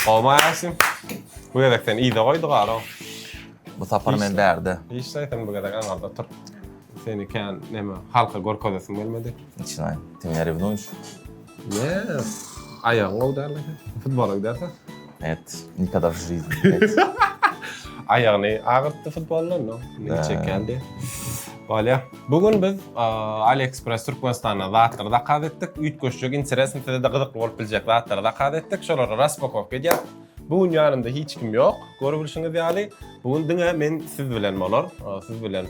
Gowmy Aýasim? Bu gezek seni yza goýduk aro. Bu sapar men bärde. Hiç sen bu gezek aňarda otur. Seni kän neme halka görkezesim gelmedi. Начинай. Ты меня ревнуешь? Нет. Aýagyň gowy däl eken. Futbola gidersen? Нет, никогда в жизни. Нет. Aýagyny agyrtdy futboldan, no. Indi çekýän diýe. Bolýa. Bu gün biz AliExpress Türkmenistandan zatlary zakaz etdik. Üýtgeşjek, interesny, size-de gyzykly bolup biljek zatlary zakaz etdik. Şolary raspakowka edýäs. Bu gün ýanymda hiç kim ýok. Görüp bilşiňiz ýaly, bu gün diňe men siz bilen bolar. Siz bilen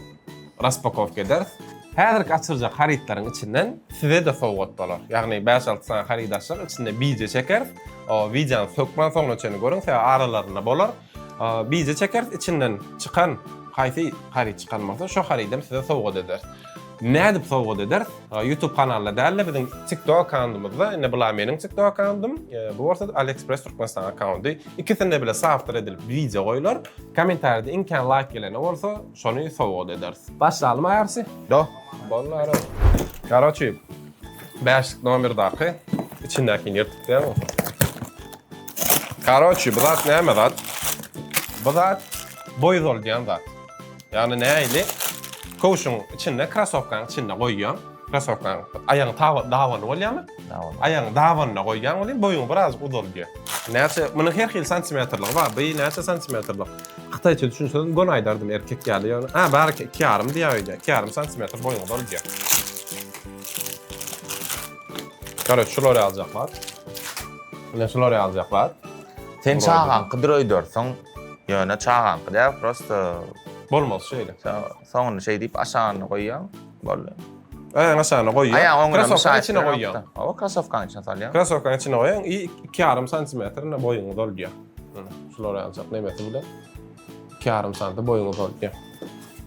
raspakowka ederis. Häzirki açyljak harytlaryň içinden size-de sowgat bolar. Ýagny bäş-alty sany haryt açsak, içinde bije çekeris. O wideony hökman soňuna çenli görüň, sebäbi aralarynda bolar. Bije çekeris, içinden çykan haýsy haryt çykan bolsa, şo harydam size sowgat ederis. Nädip sowgat ederis? YouTube kanalda däl-de biziň TikTok akkauntymyzda, indi bula meniň TikTok akkauntym, bu bolsa AliExpress Türkmenistan akkaunty. Ikisinde bile sawtor edilip wideo goýular. Kommentariýada iň kän laýk gelene bolsa, şony sowgat ederis. Başlalymy Aýarsy? Do. Boldy ara. Karoçi, bäşlik nomerdaky içindäkini ýyrtyp dämi? Karoçi, bu zat näme zat? Bu zat boý uzaldýan zat. Ýagny nähili? Köwşüň içinde, krasowkanyň içinde goýýaň. Krasowkanyň aýagyň dabany bolýarmy? Dabany. Aýagyň dabanyna goýýaň welin boýuňy birazjyk uzaldýar. Näçe, munuň her hili santimetrligi bar. Bu näçe santimetrlik? Hytaýça düşünsem göni aýdardym erkek ýaly ýöne. Ha, bar eken, 2,5 diýýär öýde. 2,5 santimetr boýuňy uzaldýar. Karoç, şular ýaljaklar. Ine şular ýaljaklar. Sen çagaňkydyr öýdersiň. Ýöne çagaňky däl, prosto Bolmaz şeýle. Soňuny şeý diýip aşagyny goýýaň, boldy. Aýagyň aşagyna goýýaň. Aýagyň oňuna Krasowkanyň içine goýýaň. Hawa, krasowkanyň içine salýaň. Krasowkanyň içine goýýaň, i 2,5 santimetr ine boýuňy uzaldýar. Ine, şular ýaljak nemesi bilen 2,5 santi boýuňy uzaldýar.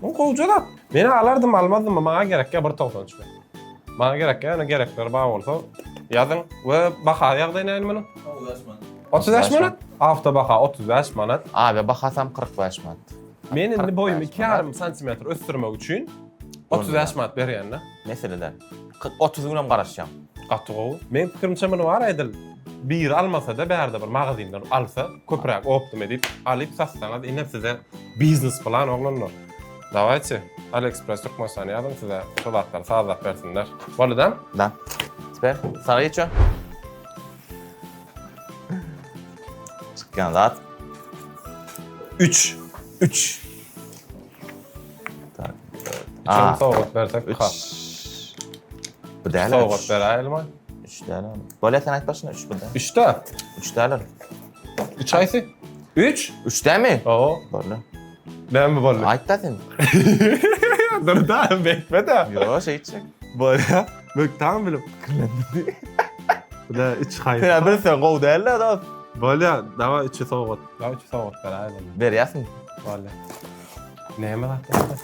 Bu gowja zat. Men alardym, almazdym, maňa gerek ýa 1.93 men. Maňa gerek ýa, ýöne gerekler bar bolsa ýazyň. We baha ýagdaýy nähili munuň? 35 manat. 35 manat? Awto baha 35 manat. Avia bahasam 45 manat. Men indi boýumy 2,5 santimetr ösdürmek üçin 35 manat berýän-de. Mesele däl. 30 günem garaşýaň. Gaty gowy. Meň pikirimçe muny bar edil biri almasa-da bärde bir magazinden alsa köpräk optum edip alyp satsaňyz ine size biznes plan oglanlar. Dawayçy AliExpress Türkmenistany ýazyň size şo zatlary sazlap bersinler. Boldy da? Da. Teper sana geçiyor. Çykýan zat. 3. 3. Tak. Üçem sowgat bersek. 3. Bu däl. Sowgat beräýeli 3 däl. Bolýa sen aýt başyna 3 bu däl. 3 da. 3 däl. 3 haýsy? 3? 3 dämi? Hawa. Boldy. Näme boldy? Aýt-da sen. Dur da, bekle-de. Ýok, şeýtjek. Bolýa. Mökdan bilip pikirlendim. Bu da üç haýsy. Sen bilseň gowy däl-de dost. Bolýa, dawa üçi sowgat. Dawa üçi sowgat beräýeli. Berýärsiň. Bolýa. Näme zat boldy?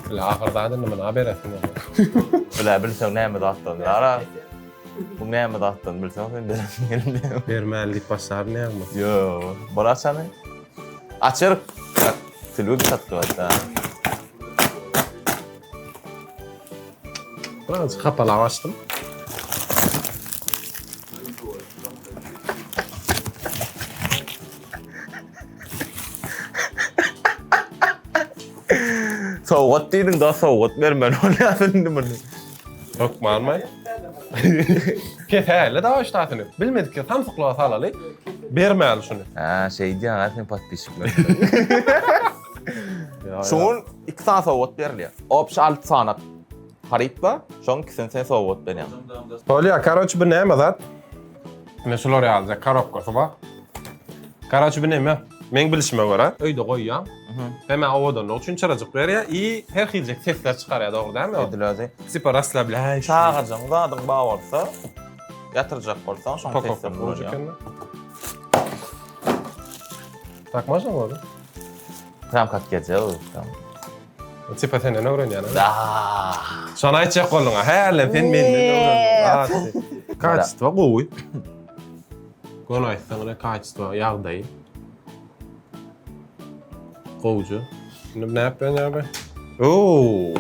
Bile ahyr zat indi muny beresim geldi. Bile bilseň näme zatdan ýara. Bu näme zatdan bilseň sen beresiň geldi. Bermäli diýip başlaryn ýagmy? Ýok. Bor açany. Açyr. Sülbü bir satdy başda. Birazcık hapalap açdym. Sowgat diýdiň da sowgat bermeli bolýar indi muny. Hökmanmy? Kesäýeli dawa ştatyny. Bilmedik ki samsyklyga salaly. Bermäli şuny. Ha, şeý diýýän ha sen podpisçikler. Şuň iki sany sowgat berilýär. Obşi 6 sany haryt bar. Şoň ikisini sen sowgat berýäň. Bolýar, karoç bu näme zat? Ine şular ýalyja korobkasy bar. Karoç bu näme? Meň bilişime görä, öýde goýýaň. Hemä owadanlygy üçin çyrajyk berýär i her hiljek sesler çykarýar, dogry dälmi? Edil özi. Tipa rasslabläýşi. Çagajygyň zadyň bar bolsa, ýatyrjak bolsaň şoň seslerini ulanýaň. Tak można boldy? Prям как я делаю, прям. Tipa senden öwrenýän. Da. Şony aýtjak bolduň ha. Hälem sen menden öwrendiň. Kaçestvo gowy. Gol aýtsaň ne kaçestvo ýagdaýy. Gowja. Indi ne yapýan ýa Oo.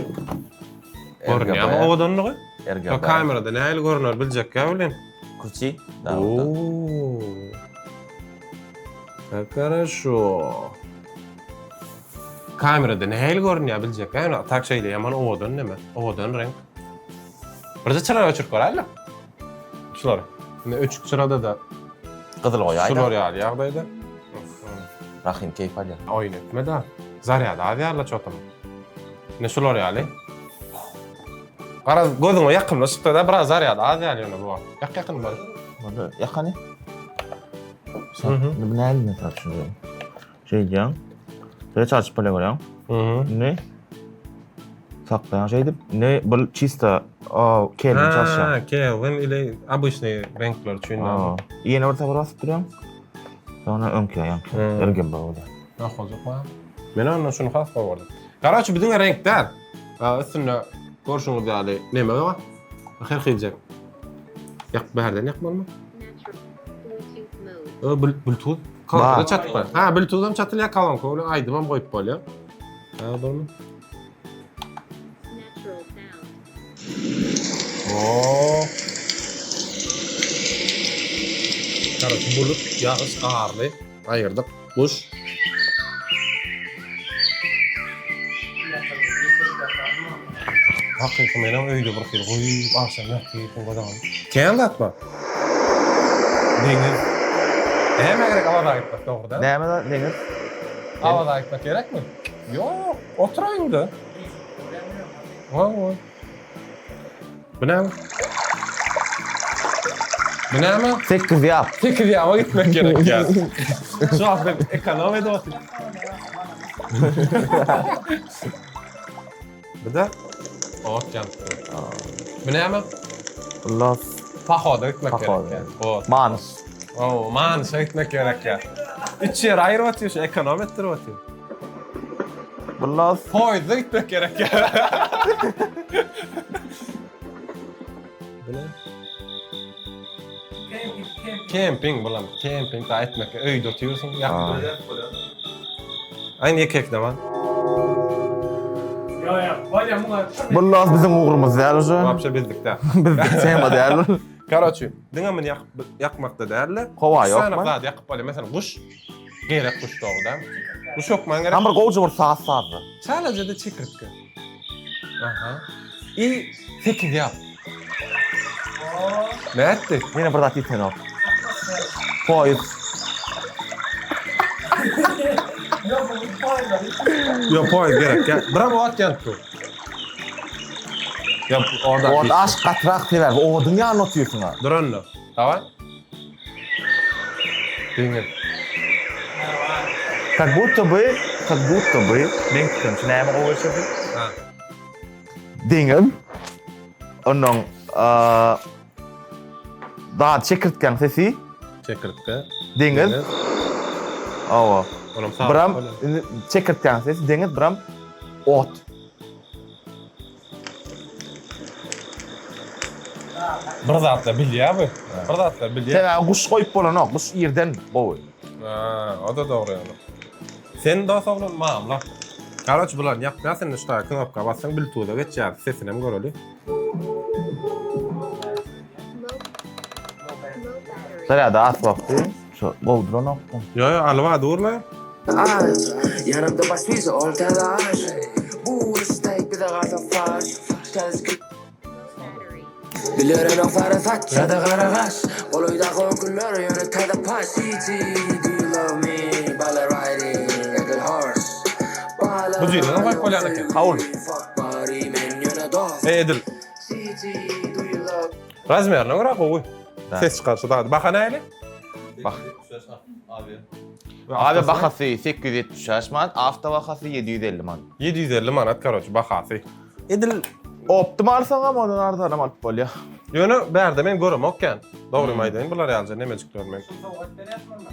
Görünýärmi owadanlygy? RGB. Kamerada nähili görüner biljek ýa bilen. Kruti. Oo. Как хорошо. Kamerada nähili görünýär biljek. Ýöne tak şeýle ýaman owadan neme? Owadan reňk. Birje çyra öçürip göräýeli. Şular. Indi öçük çyrada da Gyzyl goýaýda. Şular ýaly ýagdaýda. Rahym keýp alýar. Oýun etme da. Zarýady az ýaly çotum. Indi şular ýaly. Garaz gözüňe ýakymly çykdy da biraz zarýady az ýaly ýöne bu wagt. Ýak ýakyn bar. Boldy. Ýakany. Indi bu näme mesela düşündim. Şeýdýäň. Şeýle çalşyp bile görýäň. Indi saklaýaň şeýdip. Indi bu çista o Kelvin çalşýar. Ha, Kelvin ile obычный reňkler üçin. Ýene bir sapar basyp durýaň. Sonra öňki ýaňky. RGB bolýar. Nah boljak ma. Men ondan şuny has gowy gördüm. Garaç bu diňe reňk däl. Üstünde görşüňiz ýaly neme bar? Her hiljek. Ýak bärden ýakmalymy? Ö, Bluetooth. Kolonka çatyp bar. Ha, Bluetooth hem çatylýar, kolonka bilen aýdym hem goýup bolýar. Ha, bolmy? Oo. Karoç, bulut, ýagyş, garly. Aýyrdyk. Guş. Hakyky menem öýde bir hili goýup agşam ýatypym godagan. Kän zat bar. Deňiz. Näme gerek Awaza gitmek dogry däl? Näme zat deňiz? Awaza gitmek gerekmi? Ýok, oturaýyň-da. Hawa. Bu näme? Bu näme? 8 ýap. 8 ýaba gitmek gerek ýa. Şu wagt men ekonom edip otyryn. Bu da ot ýanypdyr. Bu näme? Los. Pohoda gitmek gerek. Ot. Manyş. O, manyşa gitmek gerek ýa. Üç ýer aýryp otyr, şu ekonom etdirip otyr. Bundan Poýuzda gitmek gerek. Bu ne? Kemping bulam. Kemping da etmek. Öýde otyrsyň, ýakdy. Aýny ýeke ekde bar. Ýa ýa, bolýa muňa. Bundan biziň ugrumyz däl uje. Wapşe bizdik däl. Bizdik tema däl. Karoçi, diňe muny ýakyp ýakmakda däl-de. Howa ýokmy? Zat ýakyp bolýar. Meselem, guş gerek guş dogry däl. Guş hökman gerek. Tam bir gowja bir saz sazdy. Çalaja-da çekirtge. Aha. I 8 ýap. Nätdi? Ýene bir zat ýetenok. Poýuz. Ýok, poýuz gerek. Ýa, bir ot ýanyp dur. Ýok, orada. Ot aş gatyrak sebäbi oduň ýanynda otyrsyň. Duranda. Daway. Deňiz. Как будто бы, как будто бы, meň pikirimçe näme gowy geçirdi? Ha. Deňiz. Ondan zat çekirtgäň sesi. Çekirtge. Deňiz. Awa. Onam sag. Biram çekirtgäň sesi, deňiz, biram ot. Bir zatlar bilýär bu. Bir zatlar bilýär. Sebäbi guş goýup bolanok, guş irden gowy. Ha, o da dogry ýöne. Sen dos oglan mamla. Karoç bular ýakýar sen şu taýy knopka bassaň bluetooth-a geçýär. Sesini hem göreli. Zarýady az wagty. Şu gowy duranokdy. Ýo ýo alyba durla. Ýanymda başwiza ol täze aş Bu uruşda bize galsa faş Täze Bilerenok sary saç ýa-da gara gaş Golaýdaky öňküler ýöne täze paş CG do you love me Bala riding edil horse Bu jüýjeden goýup bolýan eken. Kabul. Fuck bary men ýöne dost E edil. CG do you love Razmerine görä gowy. Ses çykaryşy zady. Baha näli? Bak. Abi bahasy 875 manat, awto bahasy 750 manat. 750 manat karoç bahasy. Edil Optum alsaňam ondan arzanam alyp bolýar. Ýöne bärde men göremok kän. Dogrymy aýdaýyn bular ýalyja nemejikler men. Sowgat berýärmi onda?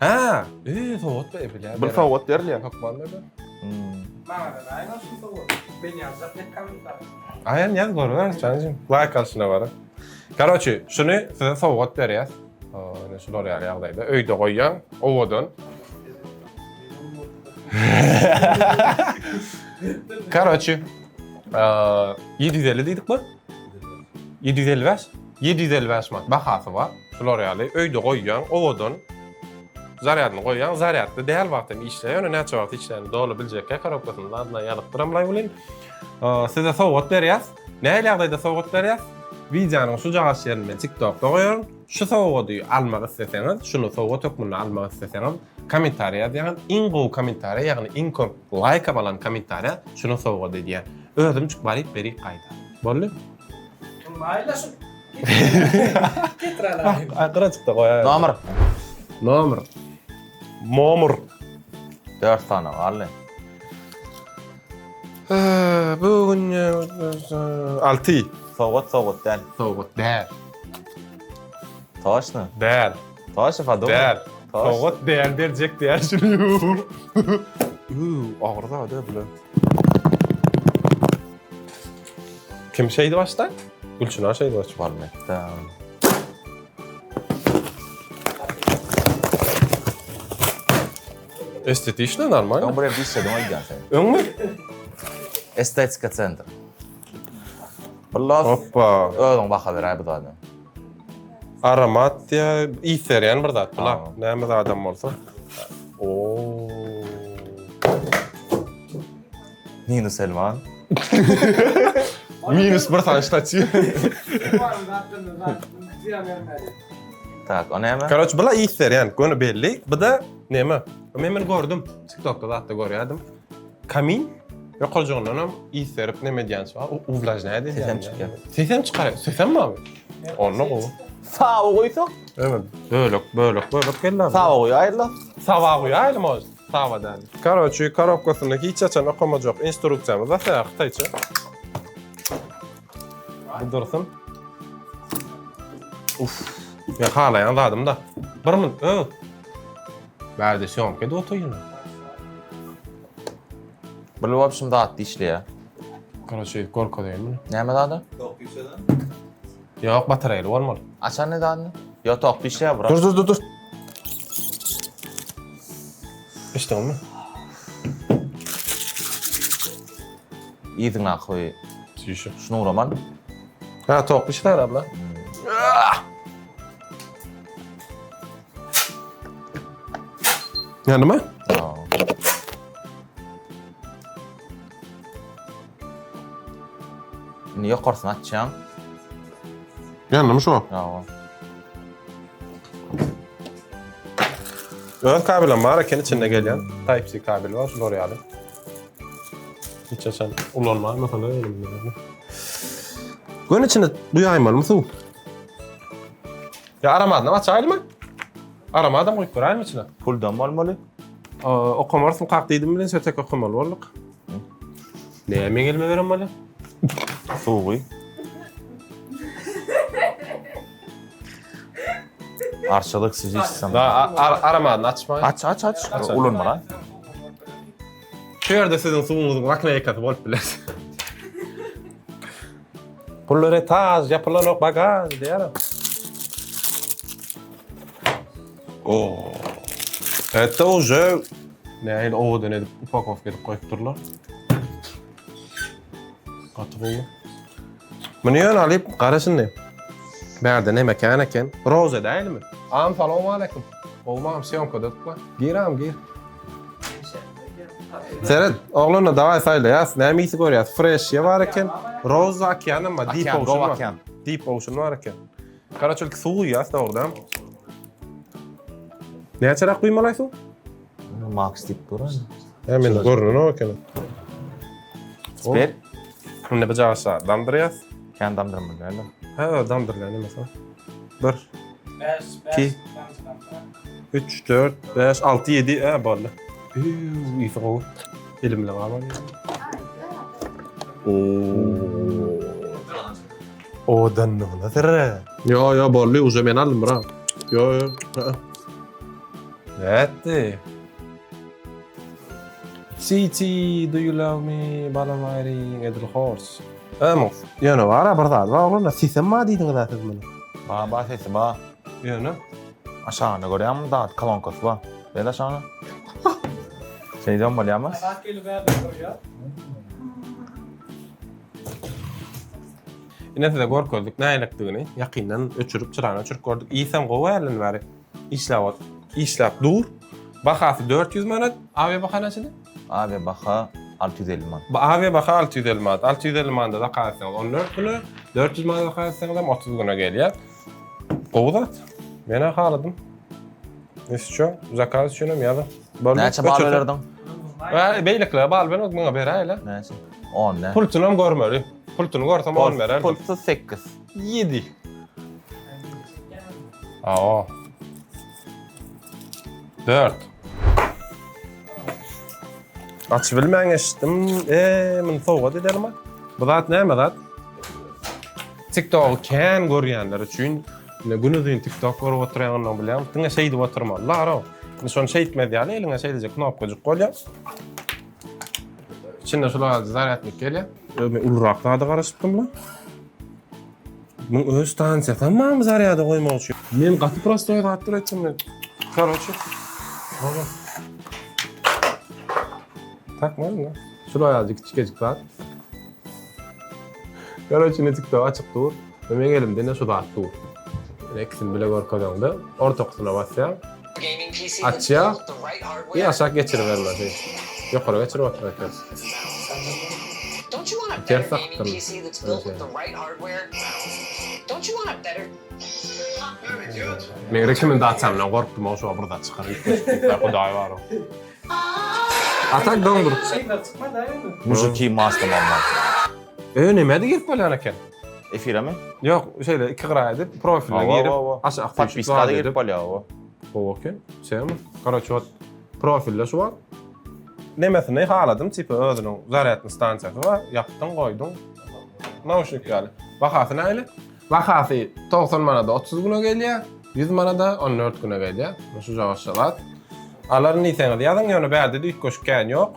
Hä, e sowgat be bilýär. Bir sowgat berilýär. Hökman berler. Hmm. Maňa da daýyň olsun sowgat. Men ýazjak nek kommentariýa. Aýan ýaz görüber janjym. Laýk alşyna bara. Karoçi, şuny size sowgat berýäs. Ine şular ýaly ýagdaýda öýde goýýaň, owadan. Karoçi, 750 diýdik mi? 755? 755 manat bahasy bar. Şular ýaly öýde goýýaň, owadan. Zarýadyny goýýaň, zarýadly däl wagt hem işleýär. Ýöne näçe wagt işleýänini doly biljekkä korobkasynyň adyna ýazypdyram laý welin. Size sowgat berýäs. Nähili ýagdaýda sowgat berýäs? Wideonyň şujagaç ýerini men TikTokda goýaryn. Şu sowgady almak isleseňiz, şuny sowgat hökmünde almak isleseňiz, kommentariýa ýazýaňyz. Iň gowy kommentariýa, ýagny iň köp laýkam alan kommentariýa şuny sowgat edýän. Özümjik baryp berik gaýda. Boldy? Maýlaşyp. Getir alaýyn. Gyrajykda goýaý. Nomer. Nomer. Momur. 4 sany galdy. Bu gün 6. Sowgat sowgat däl. Sowgat däl. Toşny. Däl. Toşny podumay. Däl. Sowgat däl berjek däl şuny. Uuu, agyr zat bile. Kim şeýdi başda? Gülçünar şeýdi başda. Bolmekde. Estetişne normal. Öň bir evde işledim aýdýan sen. Öňmi? Estetika sentr. Billas. Hoppa. Özüň baha beräý bu zada. Aromat diýä ys berýän bir zat bular. Näme zadam bolsa. Oo. Minus Elman. Minus bir sany ştatiw. Tak, o näme? Karoç, bula ys berýän, göni belli. Bu da näme? Men muny gördüm. TikTokda zatda görýärdim. Kamin ýokarjygyndan hem ys berip näme edýän bar? Uvlajnaýa diýýär. Sesem çykýar. Sesem çykarýar. Sesem barmy? Onda gowy. Sawa goýsak? Evet. Bölek, bölek, bölek geldi. Sawa goýaýly. Sawa goýaýly może. Sawa däl. Karoçi, korobkasyny hiç haçan okamajak instruksiýamyz bar, sebäbi hytaýça. Bu dursun. Uf. Men halaýan zadym da. Bir min, ö. Bärde syýomka edip oturýan. Bir wobşim zat işleýär. Karoçi, görkezeýin muny. Näme zady? Ýok, batareýaly bolmaly. Açan ne zadyny? Ýok, tokda işleýär bura. Dur, dur, dur, dur. Eşitdiňmi? Yzyňdaky Süýşü. şuny uraman. Ha, tokly işleýär abla. Ýanyma? Indi ýokarsyny açýaň. Ýanymy şu? Ýa. Öz kabelem bar eken içinde gelýän. Type-C kabel bar, şular ýaly. Hiç haçan ulanman mesela elimde. Gün içinde duýaýmalymy suw? Ýa aramadyny açaýlymy? Aramadam goýup göräými içine? Puldan bolmaly. Okamarys kak diýdim bilen sötek okamaly bolduk. Näme meň elime beren bolýar? Suwy. Arçalyk sizi içsem. Da aramadyny açma. Aç aç aç. Ulanma lan. Şu ýerde siziň suwuňyzyň nakleyekasy bolup biler. Pullar etaj, ýapylanok bagaž diýýär. Oo. Это уже nähili owadan edip upakowka edip goýupdyrlar. Gaty gowy. Muny ýöne alyp gara şindi. Bärde neme kän eken? Roza dälmi? Agam salowmaleýkim. Gowymy agam sýomkada tutma. Gir agam gir. Seret, oglanlar daway saýlaýas. Näme ýiti görýäs? Fresh bar eken. Roza okeanam bar, Deep Ocean bar. Deep Ocean bar eken. Karaç ilki suw guýýas dogrudan. Näçeräk guýmaly suw? Max diýip duran. Hä, men görünenok eken. Teper. Indi bir jaşa damdyrýas. Kän damdyrmaly däl. Hä, damdyrylýan emesi. 1 5 2 3 4 5 6 7 hä boldy. Üw, ýiti gowy. Elim bilen gaban. Oo. Odanlygyna sere. Yo yo boldy, uje men aldym bra. Yo yo. Nätdi? CT, do you love me? Balam aýryň, edil horse. Ömüň. Ýöne bar bir zat bar oglanlar, sesem bar diýdiňiz-ä siz muny. Bar, bar sesi bar. Ýöne Aşagyna görýäňmi zat kolonkasy bar. Ber aşagyna. Şeýdem bolýarmy? Zat gelip bärde durýar. Ine size görkezdik nälikdigini. Ýakyndan öçürip, çyrany öçürip gördük. Iýsem gowy älin bäri. Işläp ot. Işläp dur. Bahasy 400 manat. Awia baha näçedi? Awia baha 650 manat. Awia baha 650 manat. 650 manada zakaz etseňiz 14 güne, 400 manada zakaz etseňiz hem 30 güne gelýär. Gowy zat. Men-ä haladym. Nesiço, zakaz üçin hem ýazyň. Boldy. Näçe bal bererdiň? Hä, beýlekilere bal bermek muňa beräýle. Näçe? 10 nä? Pultunam görmeli. Pultuny görsem 10 bererdim. Pultsuz 8. 7. Awa. 4. Açyp bilmän geçdim. Eee, muny sowgat ederim. Bu zat näme zat? TikTok kän görýänler üçin ine günuzyn TikTok görüp oturýanyny bilýän. Diňe şeýdip oturmaly. Laro. Indi şony şeýtmez ýaly eliňe şeýlejek knopkajyk bolýar. İçinde şular zaryadnik gelýär. Men ulurak zada garaşypdym la. Muň öz stansiýasy hem barmy zarýada goýmak üçin? Men gaty prostoý zatdyr öýtdüm men. Karoçe. Tak mı? Şular ýaly kiçijik zat. Karoçe ne TikTok açyk dur. Ve meň elimde ne şu zat dur. Yani ikisini bile görkezeňde ortakysyna basýaň. Açýar. Bir aşak geçiribermeli. Ýokary geçirip otur eken. Ters akypdyryn. Men rekomendasiýamdan gorkdum, o şo bir zat çykar diýip. Hudaý bar o. Atak doňduryp. Mujiki master mamma. Ö näme girip bolýan eken? Efire mi? Ýok, şeýle iki gyra edip profiline girip aşak podpiska girip bolýar o. Gowy eken. Şeýle. Karoçe wot profilde şu wagt nemesini haladym, tipa özüniň zaryadny stansiýasy bar, ýapdyň, goýduň. Nauşnik ýaly. Bahasy nähili? Bahasy 90 manada 30 güne gelýär, 100 manada 14 güne gelýär. Şu jagaşça zat. Alaryn diýseňiz ýazyň, ýöne bärde-de üýtgeşik kän ýok.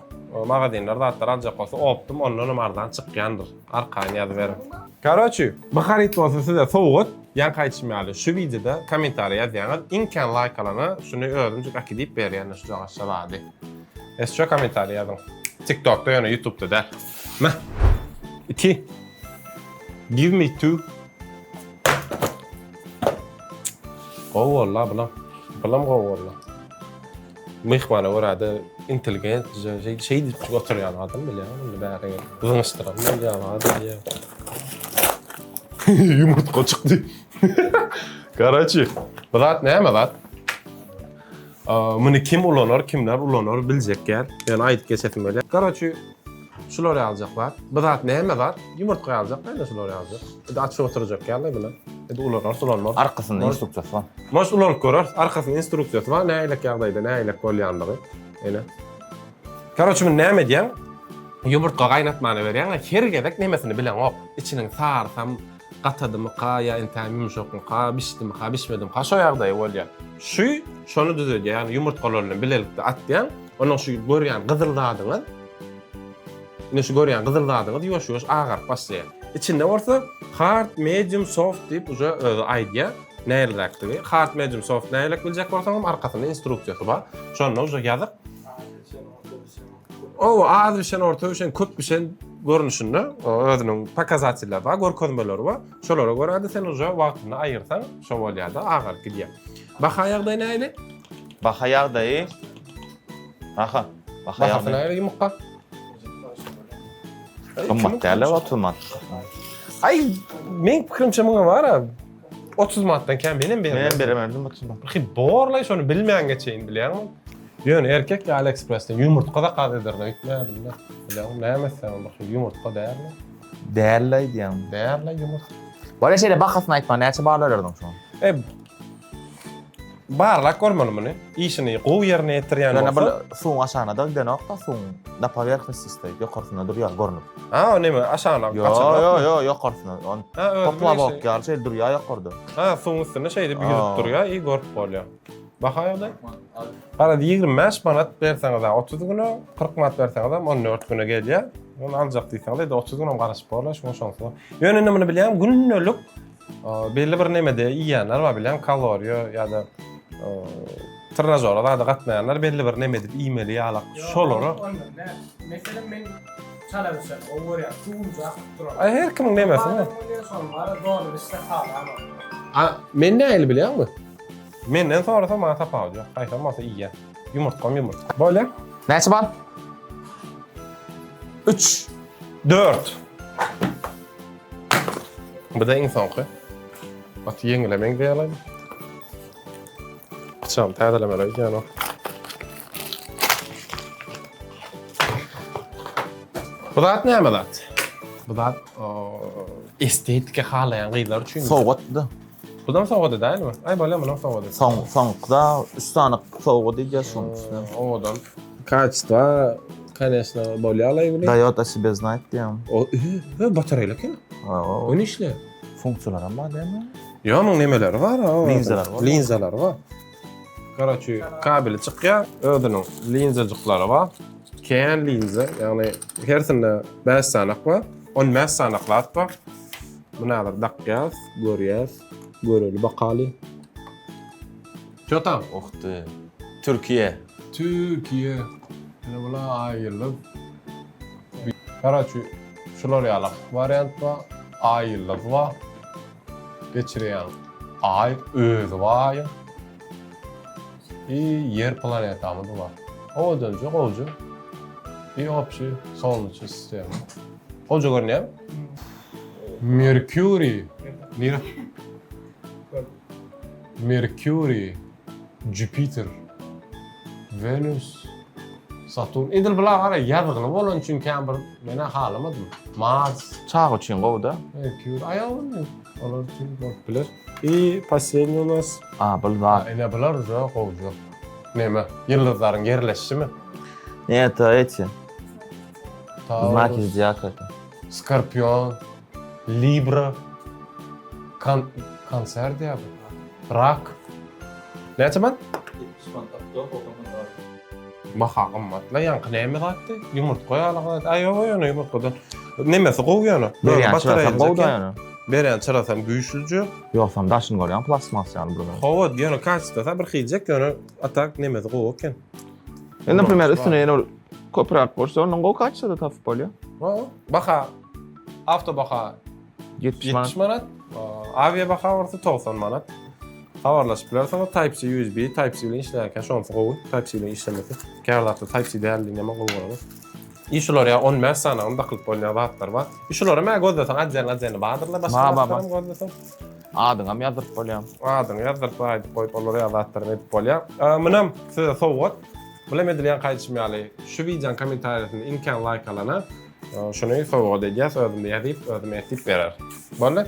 Magazinler zatlar aljak bolsa optum ondan hem arzan çykýandyr. Arkaýyn ýazyberiň. Karoçi, bu haryt bolsa size sowgat. Ýaňky aýdyşym ýaly şu wideoda kommentariýa ýazýaňyz. Iň kän laýk alana şuny özümjik äkidip berýän şu jagaşça zady. Esço kommentariýa ýazyň. TikTokda ýöne YouTube'da däl. Meh. 2 Give me two. Gowy boldy bulam. Bulam gowy boldy. Myhmana görä-de intelligent, şeý şeý diýip oturýan adam bilýän, indi bäri zyňyşdyran bolýar, zat edýär. Ýumurtga çykdy. Karaçi, bu zat näme zat? Muny kim ulanar, kimler ulanar biljek ýer. Ýöne aýdyp geçesim gelýär. Karaçi, şular ýaljak zat. Bu zat näme zat? Ýumurtga ýaljak, näme şular ýaljak? Indi açyp oturjak ýaly bular. Indi ulanar, ulanmaz. Arkasynda instruksiýasy bar. Может ulanyp göreris. Arkasynda instruksiýasy bar, nähilek ýagdaýda nähilek bolýandygy. Ene. Karoçe muny näme edýäň? Ýumurtga gaýnatmana berýäň, her gezek nemesini bileňok. Içiniň sarysam gatadymyka ýa entäm ýumşakmyka, bişdimika, bişmedimika şo ýagdaýy bolýar. Şu şony düzedýär, ýagny ýumurtgalar bilen bilelikde atýaň. Onuň şu görýän gyzyl zadyňyz Ine şu görýän gyzyl zadyňyz ýuwaş-ýuwaş agaryp başlaýar. Içinde bolsa hard, medium, soft diýip uje özi aýdýar nähiliräkdigi. Hard, medium, soft nähilek biljek bolsaňam arkasynda instruksiýasy bar. Şonda uje ýazyk. Owa, az bişen, orta bişen, köp bişen görnüşinde özüniň pokazatelleri bar, görkezmeleri bar. Şolara görä-de sen uje wagtynda aýyrsaň, şo bolýar-da, agaryp gidýär. Baha ýagdaýy nähili? Baha ýagdaýy Aha. Baha Bahasy nähili ýumurtga? Gymmat däl 30 manat. Aý, meň pikirimçe muňa bar-a 30 manatdan kän menem bermem. Menem beremezdim 30 manat. Birki borlaý şony bilmän geçeýin bilýäňmi? Ýöne erkek AliExpressden ýumurtga zakaz ederine gitmädim-de. Bilýäňmi, näme etseň bir ýumurtga dälmi? Däl-le diýýäň. Däl-le ýumurtga. Bolýa şeýle bahasyny aýtma, näçe bal bererdiň şoňa? E, Barlap görmeli muny. Işini gowy ýerine ýetirýän Ýöne bolsa. bir suwuň aşagyna-da gidenok-da, suwuň na powerhnosti stoýit, ýokarsynda durýar görnüp. Ha, o neme, aşagyna Ýo, gaçanok. ýo, ýo, ýokarsynda. On Ha, özüniň poplawok işi. ýaly şeýle durýar ýokarda. Ha, suwuň üstünde şeýdip ýüzüp Aa. durýar, i görüp bolýar. Baha ýagdaý? Garaz 25 manat berseňiz-ä 30 güne, 40 manat berseňizem 14 güne gelýär. Ony aljak diýseňiz, edi 30 günem garaşyp borlar, şuňa şonsuz. Ýöne indi muny bilýän gündelik Belli bir nemede iýýänler bar bilýän kaloriýa ýa-da trenažora zada gatnaýanlar belli bir neme edip iýmeli ýalak şolara. Ondan ne? Meselem men çala bişen gowy görýän suwunja akyp duran. Ay her kimiň nemesi bar. Şonuň bar doly bişse halamam. A men nähili bilýäňmi? Menden sorasa maňa tapawudy ýok. Haýsam bolsa iýýän. Ýumurtgam ýumurtga. Bolýa. Näçe bal? 3. 4. Bu da iň soňky. Gaty ýeňile meňzeýär. Pyçagymy täzelemeli öýdýän o. Bu zat näme zat? Bu zat estetika halaýan gyzlar üçin. Sowgat bu. Bu da sowgady dälmi? Aý bolýa munuň sowgady. Soň soňky üç sany sowgat edýär şonuň üstüne. Owadan. Kaçtwa, конечно, bolýar bile. Daýot o себе знать diýýän. O, e, batareýli eken. O ne işle? Funksiýalar hem bar dälmi? Ýok, muň nemeleri bar. Linzalar bar. Linzalar bar. Karaçi, kabeli çykýar, özüniň linzajyklary bar. Kän linza, ýagny hersinde 5 sanak bar. 15 sanak zat bar. Muny häzir dakýas, görýäs, göreli bakaly. Ço tam? Oh ty. Türkiýe. Türkiýe. Ine bula Aý ýyldyz. Karaçi, şular ýaly wariant bar. Aý ýyldyz bar. Geçirýän Aý özi bar Aýyň. I Ýer planetamyz bar. Owadanjy, gowja. I obşi solneçny sistema. Gowja görünýärmi? Merkuriý. Nire? Merkuriý, Jupiter, Wenus, Saturn. Edil bular gara ýazgyly bolany üçin kän bir men-ä halamadym. Mars. Çaga üçin gowy-da. Merkuriý, aýagyny olar üçin bolup biler. I posledniý u nas. A, bul zat. Ine bular uje gowja. Neme? Ýyldyzlaryň ýerleşişimi? Ne, это эти. Znaki zodiaka это. Skorpion, Libra, kan kanser diýýär bu. Rak. Näçe man? 70 manat tapdy, 90 manat. Baha gymmatla, ýaňky näme zatdy? Ýumurtga ýaly zat. Aý, ýok, ýöne ýumurtgadan. Nemesi gowy ýöne. Berýän çyrasam gowy da ýöne. Berýän çyrasam güýçlüje. Ýogsam daşyny görýän plastmas ýaly bir. Hawa, ýöne kaçtasa bir hiljek ýöne a tak nemesi gowy eken. Indi naprimер üstüne ýene bir köpräk goşsa ondan gowy kaçsa-da tapyp bolýar. Hawa, baha awto baha 70 manat. 70 manat, awia baha bolsa 90 manat. Habarlaşyp bilersiňiz Type C USB, Type C bilen işleýärkä şonusy gowy. Type C bilen işlemesi. Käbir zatlar Type C däldigini hem gowy göremok. I şular ýa 15 sanagyny dakylyp bolýan zatlar bar. I şulary mä gözleseň отдельно отдельно bardyrlar başga Bar, bar, zatlaram gözleseň. Adyňam ýazdyryp bolýar. Adyňy ýazdyryp aýdyp goýup olar ýa zatlaryny edip bolýar. Munam size sowgat. Bulam edilýän gaýdyşym ýaly şu wideonyň kommentariýasynda iň kän laýk alana şuny sowgat edýäs özüm ýazyp özüm etip berer. Boldy?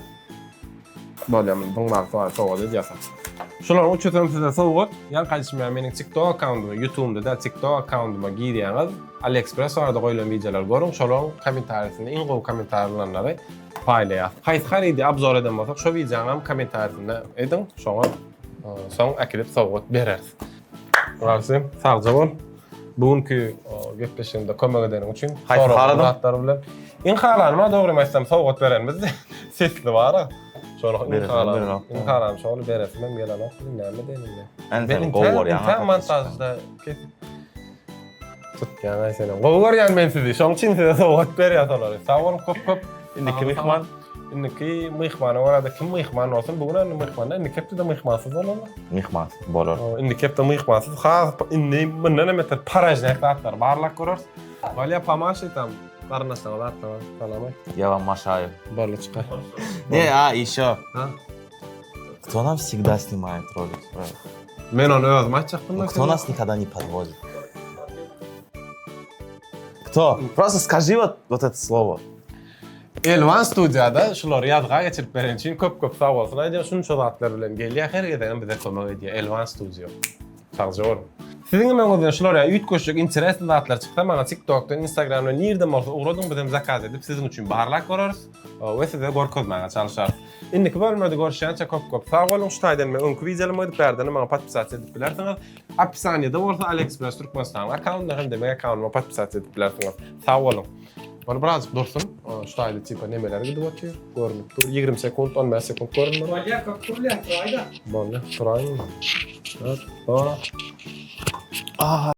Bolýar muny diňläp soňra sowgat edýäs. Şularyň üçüsem size sowgat. Ýaňky aýdyşym ýaly meniň TikTok akkaundyma, YouTube'umda däl TikTok akkaundyma girýäňiz. AliExpress barada goýlan wideolary görüň, şolaryň kommentariýasynda iň gowy kommentariý alanlary paýlaýas. Haýsy harydy obzor eden bolsak, şo wideonyň kommentariýasynda ediň, şoňa soň äkidip sowgat bereris. Rasim, sagja bol. Bu günki gepleşigimde kömek edeniň üçin. Haýsy haladyň? Zatlar bilen. Iň halanyma dogrymy aýtsam sowgat berenimizdi. Sesli bar-a. Şony iň halanym. Iň halanym şony beresim hem gelenok. Näme diýelim indi. Men gowy görýän. Intä montažda kesip tutýan aý senem. Gowy görýän men sizi. Şoň üçin size sowgat berýän olary. Sag boluň köp köp. Indiki myhman. Indiki myhmana görä-de kim myhman bolsun, bu gün indi myhman däl, indiki hepde-de myhmansyz bolarlar. Myhmansyz bolar. Indiki hepde myhmansyz, has indi mundan hem beter paražnýak zatlary barlap göreris. Walýa pomaşy tam garyndaşlaryňa zatlaryňa salam aýt. Я вам махаю. Boldy çykar. Не, а, еще. Ha? Кто нам всегда снимает ролик? Men ony özüm aýtjakdym. Ну, кто нас никогда не подводит? Кто? Просто скажи вот, вот это слово. Elwan studiýada şulary ýazga geçirip beren üçin köp köp sag bolsun aýdýan şunça zatlar bilen gelýär her gezegem bize kömek edýär Elwan studio. Sagja boluň. Siziň hem öňüňizden şular ýaly üýtgeşik interesli zatlar çyksa maňa TikTokdan, Instagramdan nirden bolsa ugradyň bizem zakaz edip siziň üçin barlap göreris we size görkezmäge çalyşarys. Indiki bölümlerde görüşýänçä köp köp sag boluň şu taýdan men öňki wideolaryma gidip bärdenem maňa podpisasiýa edip bilersiňiz. Opisaniýada bolsa AliExpress Türkmenistanyň akkauntyna hem-de meň akkauntyma podpisasiýa edip bilersiňiz. Sag boluň. Ony birazjyk dursun. Şu taýda tipa nemeler gidip otyr. Görünip dur. 20 sekunt, 15 sekunt görünmeli. Bolýar, köp durulýar, turaýda. Boldy, turaýyn. Dört, dora. Aha.